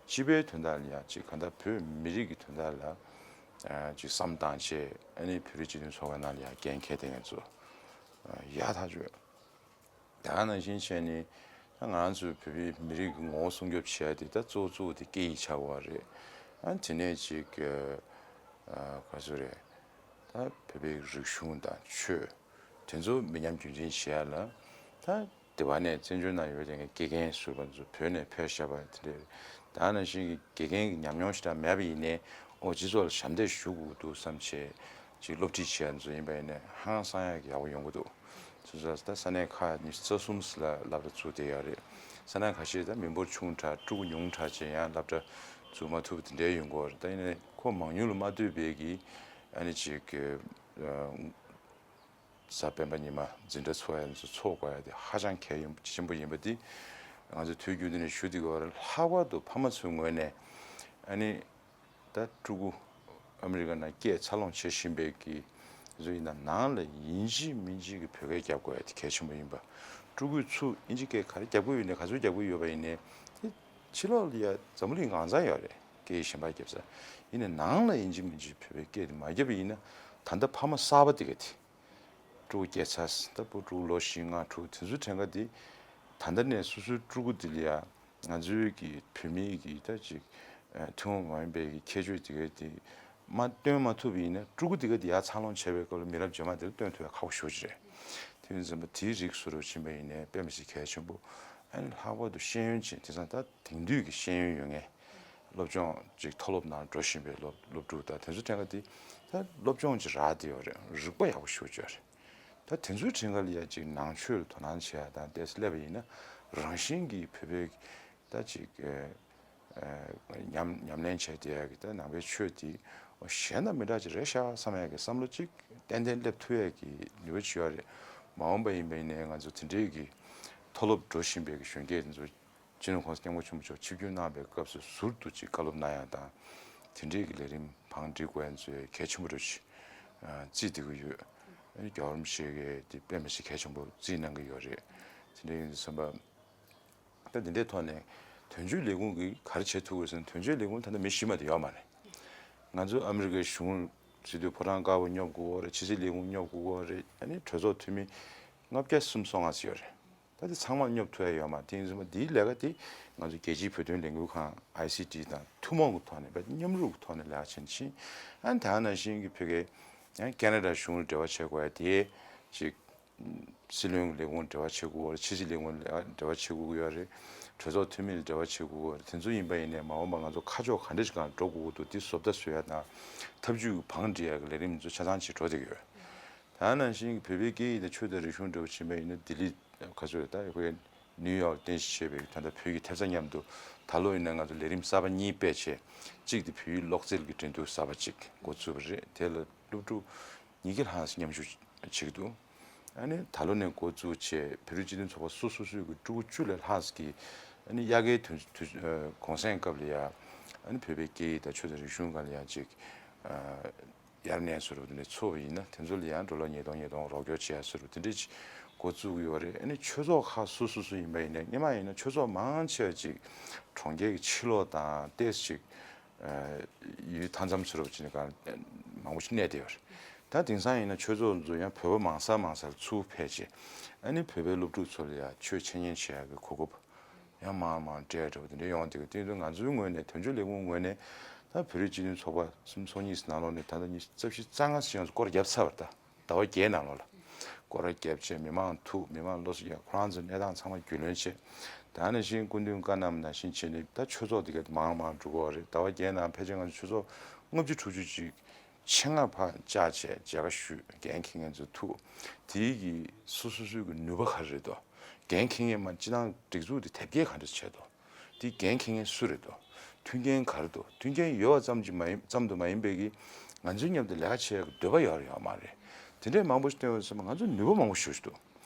སྤྱི་པའི་དོན་དག་ལ་ཡང་ཅིག་གང་ལྟར་བོད་མི་རིགས་ཀྱི་དོན་དག་ལ་ཨ་ཅིག་བསམ་བཏང་བྱས། ཨ་ནི་བོད་རིགས་སྤྱི་མཐུན་ཚོགས་པའི་ནང་ལ་ཡང་འགན་འཁྱེར་དེ་ང་ཚོ་ཨ་ཡག་ཐག་ཆོད། ད་ག་ནང་བཞིན་བྱས་ནས་ད་ང་ཚོའི་བོད་པའི་མི་རིགས་ཀྱི་ངོ་བོ་སྲུང་སྐྱོབ་བྱེད་ཡ་དེ་ད་གཙོ་བོ་གཙོ་བོ་དེ་སྐད་ཡིག་ཆགས་པ་རེད། ཨ་དེ་ནས་ཅིག་ཨ་ག་ཚོད་རེད། ད་བོད་པའི་རིག་གཞུང་དང་ཆོས་དེ་ཚོ་མི་ཉམས་རྒྱུན་འཛིན་བྱེད་ཡ་ལ། ད་དེ་བ་ནས་བཙན་བྱོལ་ནང་ཡོད་དེ་དགེ་རྒན་ཟུར་པ་ཚོ་བོད་ནས་ཕེབས་བཞག་པ་དེ་འདྲ་རེད། ད་ག་ནང་བཞིན་གྱི་དགེ་རྒན་གྱི་ཉམས་མྱོང་ཞེ་དྲག་མེད་པ་ཡིན་ནའི་ཨོ་སྤྱི་ཚོགས་ལ་ཞབས་འདེགས་ཞུ་དགོས་འདུག་བསམ་བྱས་ཅིག་སློབ་ཁྲིད་བྱེད་ཡ་ཚོ་ཡིན་པ་ཡིན་ནའི་ཧང་སང་ཡ་ཡག་པོ་ཡོང་གི་འདུག་སོ་སོ་ད་ས་གནས་ཁག་ཉི་ཤུ་རྩ་གསུམ་ལ་སློབ་གྲྭ་བཙུགས་བསྡད་ཡོད་རེད། ས་གནས་ཁ་ཤས་ད་མི་འབོར་ཆུང་དྲགས་ཕྲུ་གུ་ཉུང་དྲགས་བྱས་ཡང་སློབ་གྲྭ་བཙུགས་མ་ཐུབ་པ་དེ་འདྲའི་ཡོང་གི་ཡོད་རེད། ད་ཡིན་ནའི་ཁོ་མང་ཉུང་ལ་མ་ལྟོས་པའི་གི་ཨ་ནི་ཅིག་གི་ཨ་ གཟའ་སྤེན་པ་ཉི་མ་འཛིན་གྲྭ་ཚོགས་ཡ་ཚོ་ཚོགས་དགོས་ཡ་དེ་ཧ་ཅང་གལ་ཡོན་ཆེན་པོ་ཡིན་པ་དེ་ང་ཚོ་དུས་རྒྱུན་དུ་ནས་ཞུ་བསྡད་ཀྱི་ཡོད་རེད། ལྷག་པར་དུ་ཕ་མ་ཚོའི་ངོས་ནས་ཨ་ནི། ད་ཕྲུ་གུ་ཨ་མི་རི་ཀ་ནང་སྐད་འཚར་ལོངས་བྱེད་བཞིན་པའི་གི་བཟོ་ཡིན་ན་ནང་ལ་ཡིན་གཅིག་མིན་གཅིག་གི་བོད་སྐད་རྒྱབ་དགོས་ཡ་དེ་གལ་ཆེན་པོ་ཡིན་པ། ཕྲུ་གུས་ཚུར་ཨིན་ཇི་སྐད་ག་རེ་རྒྱབ་ཀྱི་ཡོད་ནས་ག་ཚོད་རྒྱབ་ཀྱི་ཡོད་པ་ཡིན་ནའི་དེ་ཕྱི་ལོགས་ལ་ཡ་འཛམ་བུ་གླིང་གང་ཚང་ཡོད་རེད། སྐད་ཡིག་གཞན་པ་རྒྱབ་ས་ཡིན་ནའི་ནང་ལ་ཡིན་གཅིག་མིན་གཅིག་བོད་པའི་སྐད་དེ་མ་རྒྱབ་པ་ཡིན་ན་ད་ལྟ་ཕ་མ་གསར་པ་དེ་ག་དེ། ཕྲུ་གུ་སྐྱེས་ཚར་ད་ཕྲུ་གུ་ལོ་བཞི་ལྔ་དྲུག་དེ་ཚོའི་གྲངས་ཀ་དེ་ད་ལྟ་ནས་སོ་སོའི་ཕྲུ་གུ་དེ་ལ་ཡ་ང་ཚོའི་གི་བོད་མིའི་གི་ད་ཅིག་ཐུན་མོང་མ་ཡིན་པའི་གི་ཁྱད་ཆོས་དེ་ག་དེ་མ་སྟོན་མ་ཐུབ་པ་ཡིན་ན་ཕྲུ་གུ་དེ་ག་དེ་ཡར་འཚར་ལོངས་བྱས་པའི་སྐབས་ལ་མི་རབས་རྗེས་མ་དེ་ལ་སྟོན་ཐུབ་ཡ་ཁག་པོ་ཞེ་པོ་ཅིག་རེད། དེ་ཡིན་ཙང་དེའི་རིགས་བཟོ་འདྲ་ཕྱིན་པ་ཡིན་ནའི་དཔེ་མི་སྲིད་གལ་ཆེན་པོ། ཨ་ནི་ལྷག་པར་དུ་ཤེས་ཡོན་ཅན་དེང་སང་ད་དེང་དུས་ཀྱི་ཤེས་ཡོན་ཡོད་མཁན། སློབ་སྦྱོང་ཅིག་མཐོ་སློབ་ནང་འགྲོ་བཞིན་པའི་སློབ་སློབ་ཕྲུག་དང་དེ་ཚོ་གྲས་ཀ་དེ་ད་སློབ་སྦྱོང་ཅིག་རག་བསྡད་ཡོད་རེད། རིག་པ་ཡག་པོ་ཞེ་པོ་ཅིག་ཡོད་རེད། ད་དེ་ཚོའི་གྲས་ཀ་ལ་ཡ་ཅིག་ནང་ཆོས་ལ་དོ་སྣང་བྱེད་ཡ་དང་ཏོག་ཙམ་སླེབས་པ་ཡིན་ན་རང་བཞིན་གྱིས་བོད་པའི་ད་ཅིག་ཨ་ཨ་ཉམས་ཉམས་ལེན་བྱས་བསྡད་ཡ་གི་ད་ནང་པའི་ཆོས་དེ་གཞན་དང་མི་འདྲ་ཅིག་རེད་ཤག་བསམ་ཡ་གི་བསམ་བློ་ཅིག་ཏན་ཏན་སླེབས་ཐུབ་ཡ་གི་ནུས་པ་ཅིག་ཡོད་རེད། མ་འོངས་པ་ཡིན་པ་ཡིན་ནའི་ང་ཚོ་དེ་འདྲའི་གི་མཐོ་སློབ་འགྲོ་བཞིན་པའི་གི་གཞོན་སྐྱེས་དེ་ཚོ་སྤྱི་ནོར་༸གོང་ས་༸སྐྱབས་མགོན་ཆེན་པོ་མཆོག་ཆིབས་བསྒྱུར་གནང་བའི་སྐབས་སུ་ཟུར་དུ་ཅིག་བཀའ་སློབ་གནང་ཡ་དང་། དེ་འདྲའི་གི་ལས་རིམ་བང་སྒྲིག་དགོས་ཡ་ཚོའི་གལ་ཆེན་པོ་རེད་ཅེས་བརྩིས་བསྡད་ཀྱི་ཡོད། རྒྱལ་བ་རིན་པོ་ཆེ་གིས་དེ་དཔེ་མི་སྲིད་གལ་ཆེན་པོ་བརྩིས་གནང་གི་ཡོད་རེད། དེ་འདྲ་ཡིན་དུས་ཙམ་པ། ད་དེ་འདྲའི་ཐོག་ནས་དོན་གཅོད་ལས་ཁུངས་ཀྱིས་ག་རེ་བྱེད་ཐུབ་དགོས་ཟེར་ན་དོན་གཅོད་ལས་ཁུངས་ད་ལྟ་མི་གཞི་མ་དེ་ཡོད་མ་རེད། ང་ཚོ་ཨ་མི་རི་ཀའི་གཞུང་ཟེར་དུས་ཕོ་བྲང་དཀར་པོ་སྙོབ་དགོས་ཀྱི་ཡོད་རེད། ཕྱི་སྲིད་ལས་ཁུངས་སྙོབ་དགོས་ཀྱི་ཡོད་རེད། ཨ་ནི་གྲོས་ཚོགས་འཐུས་མི་ལྔ་བརྒྱ་སུམ་སོ་ལྔ་ཙམ་ཡོད་རེད། ད་དེ་ཚང་མ་སྙོབ་ཐུབ་ཡ་ཡོད་མ་རེད། དེ་ཡིན་ཙང་མ་དེའི་ལས་ཀ་དེ་ང་ཚོ་རྒྱལ་སྤྱིའི་བོད་དོན་ལས་འགུལ་ཁང་ཨའི་སི་ཊི་དང་ཐུན་མོང་གི་ཐོག་ནས་མཉམ་རུབ་ཀྱི་ཐོག་ནས་ལས་ཀ་བྱེད་ཕྱིན། ཨ་ནི་ད་ག་ནང་བཞིན་གྱི་བོད་སྐད་ཡང་ཁེ་ན་ཌ་གཞུང་ལ་འབྲེལ་བ་བྱེད་དགོས་ཡ་དེ་ཅིག་སྲིད་བློན་གྱི་ལས་ཁུངས་འབྲེལ་བ་བྱེད་དགོས་ཀྱི་ཡོད་རེད། ཕྱི་སྲིད་ལས་ཁུངས་ལ་འབྲེལ་བ་བྱེད་དགོས་ཀྱི་ཡོད་རེད། གྲོས་ཚོགས་འཐུས་མི་ལ་འབྲེལ་བ་བྱེད་དགོས་ཀྱི་ཡོད་རེད། དེ་ཚོ་ཡིན་པ་ཡིན་ནའི་མ་འོངས་པ་ང་ཚོ་ཁ་ཕྱོགས་ག་འདྲ་ཞིག་སྒང་འགྲོ་དགོས་ཀྱི་འདུག་དེ་བཟོ་ལྟ་བཟོ་ཡ་དང་། ཐབས་ཇུས་ཀྱི་བང་སྒྲིག་ཡ་གི་ལས་རིམ་ཚོ་ཆ་ཚང་ཅིག་འགྲོ་བསྡད་ཀྱི་ཡོད། ད་ནང་བཞིན་བོད་པའི་སྐད་ཡིག་དང་ཆོས་དང་རིག་གཞུང་འདྲ་བོ་ཕྱིན་པ་ཡིན་ན་ལྡི་ལི་ག་ཚོད་རེད། ད་ཁོའི་ནིའུ་ཡོག་རྟེན་གཞི་བྱས་པའི་ད་ལྟ་བོད་ཀྱི་ཐེབས་རྩ་མཉམ་དུ་ད་ལོ་ཡིན་ན་ང་ཚོ་ལས་རིམ་གསར་པ་གཉིས་སྤེལ་བྱས། གཅིག་དེ་བོད་ཡིག་གློག་རྩལ་གྱི་འགྲན་བསྡུར་གསར་པ་གཅིག་འགོ་བཙུགས་པ་རེད། དེ་ལ་སློབ་ཕྲུག་ཉིས་བརྒྱ་ལྷག་ཙམ་མཉམ་ཞུགས་བྱེད་ཀྱི་འདུག་ཨ་ནི་ད་ལོ་ནས་འགོ་བཙུགས་བྱས་བོད་རིགས་སྤྱི་མཐུན་ཚོགས་པ་སོ་སོ་སོའི་གི་ཕྲུ་གུ་བཅུ་ལས་ལྷག་ཙམ་གྱིས་ཨ་ནི་དབྱར་ཁའི་དུས་དུས་གུང་སེང་སྐབས་ལ་ཡ་ཨ་ནི་བོད་པའི་སྐད་ཡིག་དང་ཆོས་དང་རིག་གཞུང་སྒང་ལ་ཡ་ཅིག་དབྱར་གནས་བཟོ་འདྲ་དེ་འདྲ་ཚོགས་པ་ཡིན་ན་དེ་ཚོ་ལ་ཡང་འགྲོ་ལོག་ཉིས་སྟོང་ཉིས་སྟོང་རོགས་སྐྱོར་བྱེད་ཡ་བཟོ་འདྲ་དེ་འདྲ་ཅིག་འགོ་བཙུགས་ཀྱི་ཡོད་རེད། ཨ་ནི་ཆོས་ཚོགས་ཁག་སོ་སོ་སོ་ཡིན་པ་ཡིན་ན་སྔོན་མ་ཡིན་ན་ཆོས་ཚོགས་མང་ཆེ་བ་ཅིག་གྲོང་ཁྱེར་གྱི་ཕྱི་ལོགས་དང་ཏོག་ཙམ་ཅིག་ཡུལ་མཐའ་མཚམས་བཟོ་འདྲ་ཅིག་ནས་གང་མང་པོ་ཞིག་གནས་བསྡད་ཡོད་རེད། ད་དེང་སང་ཡིན་ན་ཆོས་ཚོགས་ཚོ་ཡང་བོད་པ་མང་ས་མང་སར་ཚུར་ཕེབས་བྱས་ཨ་ནི་བོད་པའི་སློབ་ཕྲུག་ཚོ་ལ་ཡང་ཆོས་འཆད་ཉན་བྱེད་ཡ་གི་གོ་སྐབས། ཡང་མང་མང་སྤྲད་འདྲ་བོ་དེ་འདྲ་ཡོང་དེ་གི་དེ་དུས་ང་ཚོའི་ངོས་ནས་དོན་གཅོད་ལས་ཁུངས་ངོས་ནས་ད་བོད་རིགས་སྤྱི་མཐུན་ཚོགས་པ་སུམ་ཚོགས་གཉིས་ནང་ལོགས་ནས་ད་ལྟ་ཉི་ཤུ་རྩ་བཞི་རྩ་ལྔ་ཞིག་ཡོངས་སུ་སྐོར་བརྒྱབ་ཚར་བ་རེད། ད་ཟླ་བ་བརྒྱད་ནང་ལོགས་ལ་སྐོར་ར་བརྒྱབ་བྱས་མི་མང་ཐུག་མི་མང་བློ་གཟུ་ཡ་ཁོ་རང་ཚོའི་གནས་སྟངས་ཚང་མ་རྒྱུས་ལོན་བྱས། ད་ནང་བཞིན་སྐུ་མདུན་བཀའ་གནང་ནང་བཞིན་བྱས་ནས་ད་ཆོས་ཚོགས་དེ་ག་མང་མང་འགྲོ་གི་ཡོད་རེད། ཟླ་བ་བརྒྱད་ནང་ཕལ་ཆེར་ང་ཚོ་ཆོས་ཚོགས་ལྔ་བཅུ་དྲུག་ཅུ་ཅིག་ཆེད་མངགས་ཕར་བཅར་བྱས་མཇལ་ཁ་ཞུས་འགན་འཁྱེར་མཁན་ཚོ་ཐུག་དེའི་གི་སོ་སོ་སོའི་གི་ནུས་པ་ག་རེ་རེད་དོ། འགན་འཁྱེར་མཁན་མ་སྤྱི་བཏང་སྒྲིག་འཛུགས་དེ་དེབ་སྐྱེལ་ག་འདྲ་བྱས་དོ། དེ་འགན་འཁྱེར་མཁན་སུ་རེད་དོ། མཐུན་རྐྱེན་ག་རེ་དོ། མཐུན་རྐྱེན་ཡོད་པ་ཙམ་གྱིས་མ་ཡིན་ཙམ་དུ་མ་ཡིན་པའི་གི་ང་ཚོའི་མཉམ་དུ་ལས་ཀ་བྱེད་ཡག་གི་འདོད་པ་ཡོད་རེད་ཡོད་མ་རེད། དེ་འདྲས་མང་པོ་ཞིག་བཏོན་ཡོད་ཙང་ང་ཚོ་ནུས་པ་མང་པོ་ཞིག་འདུག་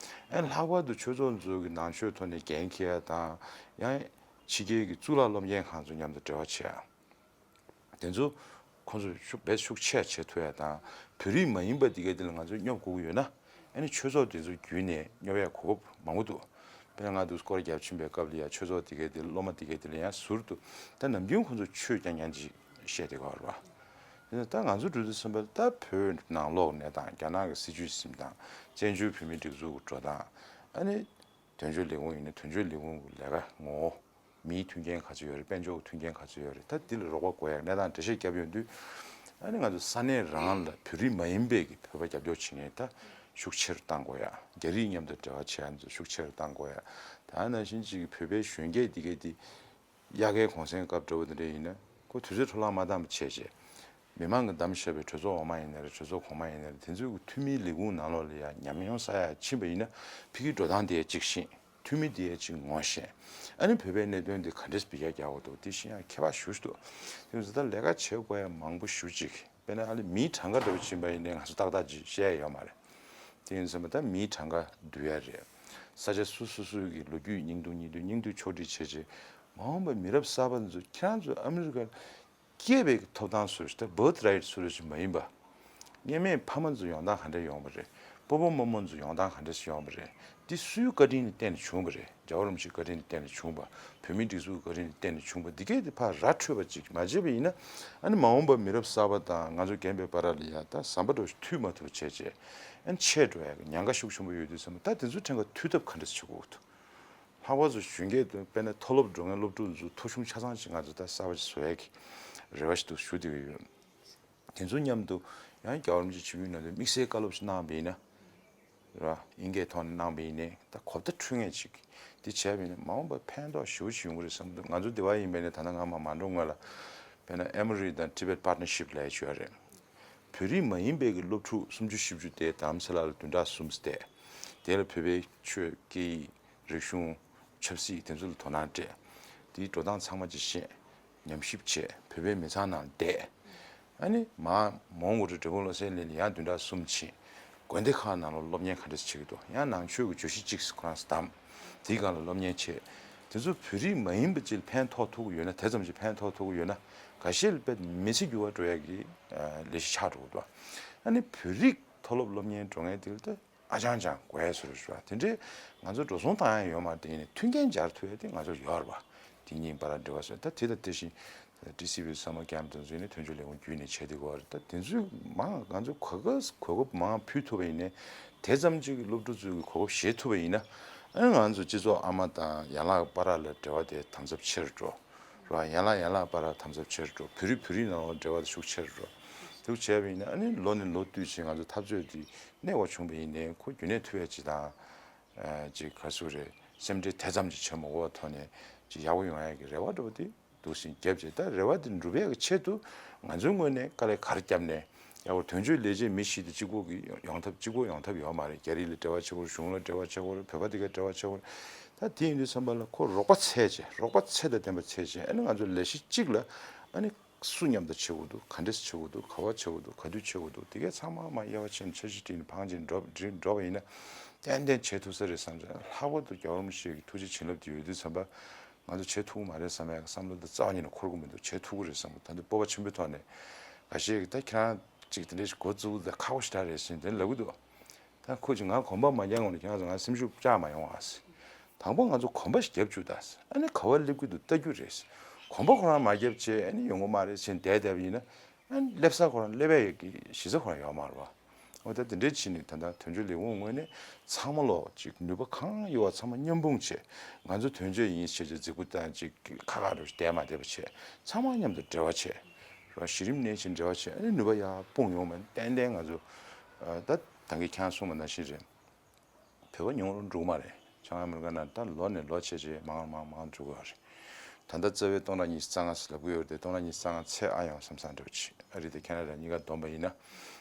ཨ་ནི་ལྷག་པར་དུ་ཆོས་ཚོགས་ཚོ་གི་ནང་ཆོས་ཐོག་ནས་འགན་འཁྱེར་ཡ་དང་ཡང་ཕྱི་རྒྱལ་གྱི་གཙུག་ལག་སློབ་གཉེར་ཁང་ཚོ་མཉམ་དུ་འབྲེལ་བ་བྱེད་ཡ། དེ་ཚོ་ཁོང་ཚོས་ཤུགས་རྦད་ཤུགས་ཆེ་བྱེད་ཐུབ་ཡ་དང་བོད་རིགས་མ་ཡིན་པ་དེ་གའི་དེ་ལ་ང་ཚོས་སྙོབ་དགོས་ཀྱི་ཡོད་ན་ཨ་ནི་ཆོས་ཚོགས་དེ་ཚོ་བརྒྱུད་ནས་སྙོབ་ཡ་གོ་སྐབས་མང་པོ་འདུག་དཔེར་ན་ང་ཚོ་སྐོར་རྒྱབ་ཕྱིན་པའི་སྐབས་ལ་ཡ་ཆོས་ཚོགས་དེ་གའི་དེ་སློབ་མ་དེ་གའི་དེ་ལ་ཡང་ཟུར་དུ་ད་ནམ་རྒྱུན་ཁོང་ཚོ་ཆོས་རྐྱང་རྐྱང་ཅིག་བཤད་བསྡད་ཀྱི་ཡོད་རེད་བ། དེ་ནས་ད་ང་ཚོ་འགྲོ་དུས་ཙམ་པ་ལ་ད་བོད་ནང་ལོགས་གནས་སྟངས་རྒྱ་ནག་གི་སྲིད་བྱུས་ཟིན་སྟངས་བཙན་བྱོལ་བོད་མིའི་སྒྲིག་འཛུགས་ཀྱི་འགྲོ་སྟངས་ཨ་ནི། དོན་གཅོད་ལས་ཁུངས་ཡིན་ན་དོན་གཅོད་ལས་ཁུངས་ཀྱི་ལས་ཀ་ངོ་བོ། མིའི་མཐུན་རྐྱེན་ག་ཚོད་ཡོད་རེད། དཔལ་འབྱོར་གྱི་མཐུན་རྐྱེན་ག་ཚོད་ཡོད་རེད། ད་འདི་ལ་རོགས་པ་དགོས་ཡག་གནས་སྟངས་འགྲེལ་བཤད་བརྒྱབ་ཡོང་དུས་ཨ་ནི་ང་ཚོ་ས་གནས་རང་ལ་བོད་རིགས་མ་ཡིན་པའི་གི་བོད་པ་རྒྱབ་སྐྱོར་བྱེད་མཁན་ད་ཤུགས་ཆེ་རུ་གཏང་དགོས་ཡག་རྒྱ་རིགས་མཉམ་དུ་འབྲེལ་བ་བྱེད་ཡག་ཚོ་ཤུགས་ཆེ་རུ་གཏང་དགོས་ཡག་ད་ནང་བཞིན་གཅིག་གི་བོད་པའི་གཞོན་སྐྱེས་འདི་གས་འདི་དབྱར་ཁའི་གུང་སེང་སྐབས་འདྲ་བོ་འདི་འདྲ་ཡིན་ན་ཁོ་དུས་ཚོད་འཕྲོ་བརླག་མ་བཏང་བ་བྱས་བྱས། མི་མང་གིས་བདམས་བཞག་པའི་གྲོས་ཚོགས་འོག་མ་ཡིན་ན་རེད། གྲོས་ཚོགས་གོང་མ་ཡིན་ན་རེད། དེ་ཚོའི་འཐུས་མིའི་ལས་ཁུངས་ནང་ལོགས་ལ་ཡང་ཉམས་མྱོང་བསགས་ཡག་ཕྱིན་པ་ཡིན་ན་ཕ་གིའི་འགྲོ་སྟངས་དེ་ཡང་གཅིག་ཤེས། འཐུས་མི་དེ་ཡང་གཅིག་ངོ་ཤེས། ཨ་ནི་བོད་པའི་གནད་དོན་དེ་ག་འདྲས་འབུད་རྒྱག་རྒྱག་དགོས་འདུག་དེ་ཤེས་ཡག་ཁྱད་པར་ཞེ་པོ་ཅིག་འདུག་དེ་ཡིན་ཙང་ད་ལས་ཀ་བྱེད་དགོས་ཡག་མང་པོ་ཞེ་པོ་ཅིག་དཔེར་ན་ཨ་ལེ་མིའི་གྲངས་ཀ་འདྲ་བོ་ཕྱིན་པ་ཡིན་ནའི་ང་ཚོ་ཏག་ཏག་ཅིག་བཤད་ཡག་ཡོད་མ་རེད། དེ་ཡིན་ཙང་ད་མིའི་གྲངས་ཀ་བསྡུ་ཡ་རེད། ས་ཆ་སོ་སོ་སོའི་གི་ལོ་རྒྱུས་སྙིང་སྡུག་སྙིང་སྡུག་སྙིང་སྡུག་ཕྱོགས་སྒྲིག་བྱས་རྗེས་མ་འོངས་པའི་མི་རབས་གསར་པ་ཚོ་ཁྱེད་རང་ཚོ་ཨ་མི་རི་ཀར་སྐྱེས་པའི་ཐོབ་ཐང་སུ་རེད། ད་birthright་སུ་རེད་ཅིག་མ་ཡིན་པ། སྔོན་མའི་ཕ་མ་ཚོ་ཡོང་སྟངས་ག་འདྲ་ཡོང་བ་རེད། སྤོ་བོ་རྨོ་མོ་ཚོ་ཡོང་སྟངས་ག་འདྲ་ཞིག་ཡོང་བ་རེད། འདི་སུའི་བཀའ་དྲིན་ལ་བརྟེན་ནས་བྱུང་བ་རེད། རྒྱལ་བ་རིན་པོ་ཆེའི་བཀའ་དྲིན་ལ་བརྟེན་ནས་བྱུང་བ། བོད་མིའི་སྒྲིག་འཛུགས་ཀྱི་བཀའ་དྲིན་ལ་བརྟེན་ནས་བྱུང་བ། འདི་གས་དེ་ཕར་ར་འཕྲོད་པ་ཅིག་མ་བྱས་པ་ཡིན་ན། ཨ་ནི་མ་འོངས་པ་མི་རབས་གསར་པ་དང་ང་ཚོ་རྒན་པའི་བར་ལ་ཡ་ད་ཟམ་པ་འདྲ་བོ་ཞིག་མཐུད་མ་ཐུབ་བྱས་བྱས། ཨ་ནི་ཆད་འགྲོ་ཡ་གི་ཉེན་ཁ་ཤུགས་ཆེན་པོ་ཡོད་དུས་ཙམ་པ་ད་དེ་ཚོའི་ཕྲན་ག་མཐུད་ཐབས་ག་འདྲ་བྱེད་དགོས་འདུག་ལྷག་པར་དུ་གཞོན་སྐྱེས་དང་དཔེར་ན་མཐོ་སློབ་འགྲོ་མཁན་སློབ་ཕྲུག་ཚོ་ཐོ་གཞུང་ཆ་ཚང་ཅིག་ང་ཚོ་ད་གསར་པ་ཞིག་བཟོ་ཡ་གི་རེ་བ་ཞིག་འདུག་ཞུ་བསྡད་ཀྱི་ཡོད། དེ་ཚོ་མཉམ་དུ་ཡང་རྒྱལ་བ་རིན་པོ་ཆེ་ཆིབས་བསྒྱུར་གནང་དུས་དམིགས་བསལ་བཀའ་སློབ་ཞིག་གནང་བ་ཡིན་ན། རེད་བ། དབྱིན་སྐད་ཐོག་ནས་གནང་བ་ཡིན་ནའི་ད་གོ་བརྡ་འཕྲོད་མཁན་ཅིག་འདི་བྱས་པ་ཡིན་ན་མ་འོངས་པར་ཕན་ཐོགས་ཞེ་པོ་ཅིག་ཡོང་གི་རེད་བསམ་འདུག་ང་ཚོ་འདི་པར་ཡིན་པ་ཡིན་ནའི་ད་ལྟ་ང་མ་མ་འགྲོ་སྔོན་ལ་དཔེར་ན་ཨེ་མོ་རི་དང་ཊི་བེཊ་པར་ཊི་ནར་ཤིབ་ལབ་ཡ་ཅིག་ཡོད་རེད། བོད་རིགས་མ་ཡིན་པའི་གི་སློབ་ཕྲུག་སུམ་ཅུ་བཞི་བཅུ་དེ་རྡ་རམ་ས་ལ་ལ་བདུན་ཕྲག་གསུམ་བསྡད། དེ་ལ་བོད་པའི་ཆོས་སྐད་ཡིག་རིག་གཞུང་། ཆབ་སྲིད་དེ་ཚོ་ལ་དོ་སྣང་སྤྲད། དེའི་འགྲོ་སྟངས་ཚང་མ་ཅིག་ཤེས། ཉམས་ཞིབ་བྱས། བོད་པའི་མི་ཚང་ནང་བསྡད། ཨ་ནི་མ་མོང་གོ་ཊི་འབྲས་སྤུངས་བློ་གསལ་གླིང་ལ་ཡང་བདུན་ཕྲག་གསུམ་ཕྱིན། དགོན་སྡེ་ཁག་ནང་ལ་སློབ་གཉེར་ག་འདྲ་བྱེད་ཀྱི་འདུག་ཡང་ནང་ཆོས་ཀྱི་བརྗོད་གཞི་གཅིག་ཁོ་རང་བདམས། དེའི་སྒང་ལ་སློབ་གཉེར་བྱས། དེ་ཚོ་བོད་རིགས་མ་ཡིན་པ་ཅིག་ལ་ཕན་ཐོགས་ཐུབ་ཀྱི་ཡོད་ན། དེ་ཙམ་ཅིག་ཕན་ཐོགས་ཐུབ་ཀྱི་ཡོད་ན། འགའ་ཤས་ལ་དཔེ་མི་ཚེ་འགྱུར་བ་འགྲོ་ཡ་གི་ལས་གཞི་ཆགས་འགྲོ་གི་འདུག་ཨ་ནི་བོད་རིགས་མཐོ་སློབ་སློབ་གཉེར་འགྲོ་མཁན་དེ་ལ་ད། ཨ་ཅང་ཅང་དགོས་ཡ་ཚོ་རེད་ཤག་དེ་འདྲའི་ང་ཚོ་འགྲོ་སོང་བཏང་ཡ་ཡོད་མ་རེད། དེ་ཡིན་ནའི་མཐུན་རྐྱེན་སྦྱར་ཐུབ་ཡ་དེ་ང་ཚོར་ཡོད་རེད་པ། དེ་གཉིས་བར་ལ་འབྲེལ་བ་བཟོས། ད་དེ་དང་དེ་བཞིན་ཊི་སི་ཝི་བསམ་བློ་རྒྱ་མི་དང་འཛིན་ནས་དོན་གཅོད་ལས་ཁུངས་བརྒྱུད་ནས་བྱས་བསྡད་ཀྱི་ཡོད་རེད། ད་དེ་ཚོའི་མང་ང་ཚོ་གོ་སྐབས་གོ་སྐབས་མང་ཕུལ་ཐུབ་པ་ཡིན་ནའི། དེ་ཙམ་ཅིག་གི་སློབ་ཕྲུག་ཚོས་གོ་སྐབས་བཞེས་ཐུབ་པ་ཡིན་ན། ཨ་ནི་ང་ཚོ་སྤྱི་ཚོགས་ཨ་མ་དང་ཡན་ལག་བར་ལ་འབྲེལ་བ་དེ་དམ་ཟབ་ཆེ་རུ་འགྲོ། རེད་བ། ཡན་ལག་ཡན་ལག་བར་ལ་དམ་ཟབ་ཆེ་རུ་འགྲོ། བོད་རིགས་བོད་རིགས་ནང་ལོགས་འབྲེལ་བ་དེ་ཤུགས་ཆེ་རུ་འགྲོ། དེ་བྱས་པ་ཡིན་ན་ཨ་ནི་ལོ་ནས་ལོ་བསྟུད་ཅིག་ང་ཚོ་འཐབ་རྩོད་དེ་གནས་བ་བྱུང་བ་ཡིན་ནའི་ཁོ་རྒྱུན་གནས་ཐུབ་ཡ་ཅིག་དང་། ཨ་ཅིག་ག་ཚོད་རེད། སེམས་ཁྲལ་དེ་ཙམ་ཅིག་བྱེད་མ་དགོས་པའི་ཐོག་ནས་ཅིག་ཡག་པོ་ཡོང་ཡ་གི་རེ་བ་འདྲ་བོ་དེ་འདུག་སེ་བརྒྱབ་བྱས། ད་རེ་བ་དེ་འགྲུབ་ཡ་གི་ཆེད་དུ་ང་ཚོའི་ངོས་ནས་དཀའ་ལས་ག་རེ་བརྒྱབ་ནས། ཡག་པོ་དོན་གཅོད་ལས་བྱེད་མི་བཞི་དེ་གཅིག་པོ་གི་ཡོང་ཐབས་གཅིག་པོ་ཡོང་ཐབས་ཡོད་མ་རེད། རྒྱ་རིགས་ལ་འབྲེལ་བ་བྱེད་དགོས་རེད། གཞུང་ལ་འབྲེལ་བ་བྱེད་དགོས་རེད། བོད་པ་དེ་ག་འབྲེལ་བ་བྱེད་དགོས་རེད། ད་དེ་ཡིན་དུས་ཙམ་པ་ལ་ཁོ་རོགས་པ་འཚོལ་བྱས། རོགས་པ་ཚད་དང་ལྡན་པ་འཚོལ་བྱས། ཨ་ནི་ང་ཚོ་ལས་གཞི་གཅིག་ལ་ཨ་ནི་སུ་མཉམ་དུ་བྱེད་དགོས་འདུག་ག་འདྲས་བྱེད་དགོས་འདུག་ག་པར་བྱེད་དགོས་འདུག་ག་དུས་བྱེད་དགོས་འདུག་དེ་གས་ཚང་མ་མ་དབྱེ་བ་ཕྱེ་ནས་འཆར་གཞི་བསྒྲིགས་ནས་ཕངས་ཅིག་འགྲོ་འགྲིག་འགྲོ་བ་ཡིན་ན་ཏན་ཏན་བྱེད་ཐུབ་ས་རེད་བསམ་ཙང་། ལྷག་པར་དུ་རྒྱལ་བ་རིན་པོ་ཆེ་གི་ཐུགས་རྗེ་བྱིན་རླབས་དེ་ཡོད་དུས་ཙམ་པ། ང་ཚོ་བྱེད་ཐུབ་ཀྱི་མ་རེད་བསམ་ཡག་གི་བསམ་བློ་འདི་རྩ་བ་ཉིད་ནས་འཁོར་གྱི་མི་འདུག་བྱེད་ཐུབ་ཀྱི་རེད་བསམ་གི། ད་འདི་སྤོབས་པ་ཆེན་པོའི་ཐོག་ནས། འགའ་ཤས་ཀྱིས་ད་ཁྱེད་རང་ཅིག་དེ་འདྲས་ཞིག་འགོ་བཙུགས་ད་ཁག་པོ་ཞེ་དྲག་རེད་ཟེར་དེ་ལབ་ཀྱི་འདུག་ད་ཁོ་ཅིག་ང་གོམ་པ་མ་རྒྱག་སྔོན་ལ་ཁྱེད་རང་ཚོ་ང་སེམས་ཤུགས་བཅག་མ་ཡོང་ཨ་ཟེར། དང་པོ་ང་ཚོ་གོམ་པ་ཞིག་རྒྱབ་བཅུག་ད་ཟེར། ཨ་ནི་ག་པར་སླེབས་ཀྱི་འདུག་ལྟ་རྒྱུ་རེད་ཟེར། གོམ་པ་ཁོ་རང་མ་རྒྱབ་བྱས་ཨ་ནི་ཡོང་གི་མ་རེད་ཟེར་བསྡད་བསྡད་པ་ཡིན་ན། ཨ་ནི་སླེབས་ས་ཁོ་རང་སླེབས་ཡས་ཀྱི་གཞི་རྩ་ཁོ་རང་ཡོད་མ་རེད་པ། འོ་ད་དེ་འདྲའི་ཕྱིན་ནས་ད་ལྟ་དོན་གཅོད་ལས་ཁུངས་ངོས་ནས་ཚང་མ་ལོག་ཅིག་ནུས་པ་གང་ཡོད་པ་ཚང་མ་མཉམ་སྤུངས་བྱས། ང་ཚོ་དོན་གཅོད་ཡིན་ཞེས་བྱས་རྫིག་པོ་དང་ཅིག་ཁ་ཁ་རུ་བསྡད་མ་བསྡད་པ་བྱས། ཚང་མ་མཉམ་དུ་འབྲེལ་བ་བྱས། རོ་གཞི་རིམ་ནས་ཕྱིན་འབྲེལ་བ་བྱས། ཨ་ནི་ནུས་པ་ཡར་སྤུངས་ཡོང་བ་ཏན་ཏན་ང་ཚོ། ཨ་ད་ད་གིན་ཁྱེད་རང་གསུངས་པ་ནང་བཞིན་རེད། བོད་པ་ཉུང་རུ་འགྲོ་གི་མ་རེད། བྱང་ཨ་མི་རི་ཀ་ནང་ད་ལོ་ནས་ལོ་བྱས་བྱས་མང་རུ་མང་རུ་མང་རུ་འགྲོ་གི་ཡོད་རེད། ད་ལྟ་རྩ་བའི་སྟོང་ཕྲག་ཉི་ཤུ་རྩ་ལྔ་ཟེར་ལབ་ཀྱི་ཡོད་རེད་དེ། སྟོང་ཕྲག་ཉི་ཤུ་རྩ་ལྔ་ཚད་ཨ་ཡོང་བསམ་བསམ་འདྲ་བོ་ཅིག་ཨ་རི་དང་ཁེ་ན་ཌ་གཉིས་ཀ་བསྡོམས་པ་ཡིན་ན།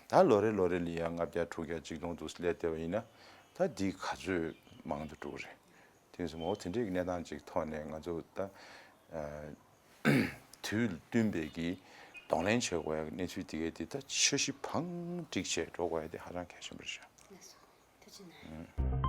ད་ལོ་རེ་ལོ་རེ་ལ་ཡང་ལྔ་བརྒྱ་དྲུག་བརྒྱ་གཅིག་སྟོང་འདུག་སླེབས་བསྡད་པ་ཡིན་ན། ད་འདི་ག་ཚོད་མང་དུ་འགྲོ་གི་རེད། དེ་ཡིན་ཙང་འོ་དེ་འདྲའི་གི་གནས་སྟངས་ཅིག་ཐོག་ནས་ང་ཚོ་ད། ཨ་དུས་ལ་བསྟུན་པའི་གི་གདོང་ལེན་བྱེད་དགོས་ཡ་གི་གནས་ཚུལ་དེ་གའི་དེ་ད་འཆར་གཞི་བང་སྒྲིག་བྱས་འགྲོ་དགོས་ཡ་དེ་ཧ་ཅང་གལ་ཆེན་པོ་རེད་ཤག་ལགས་སོ། ཐུགས་རྗེ་གནང་།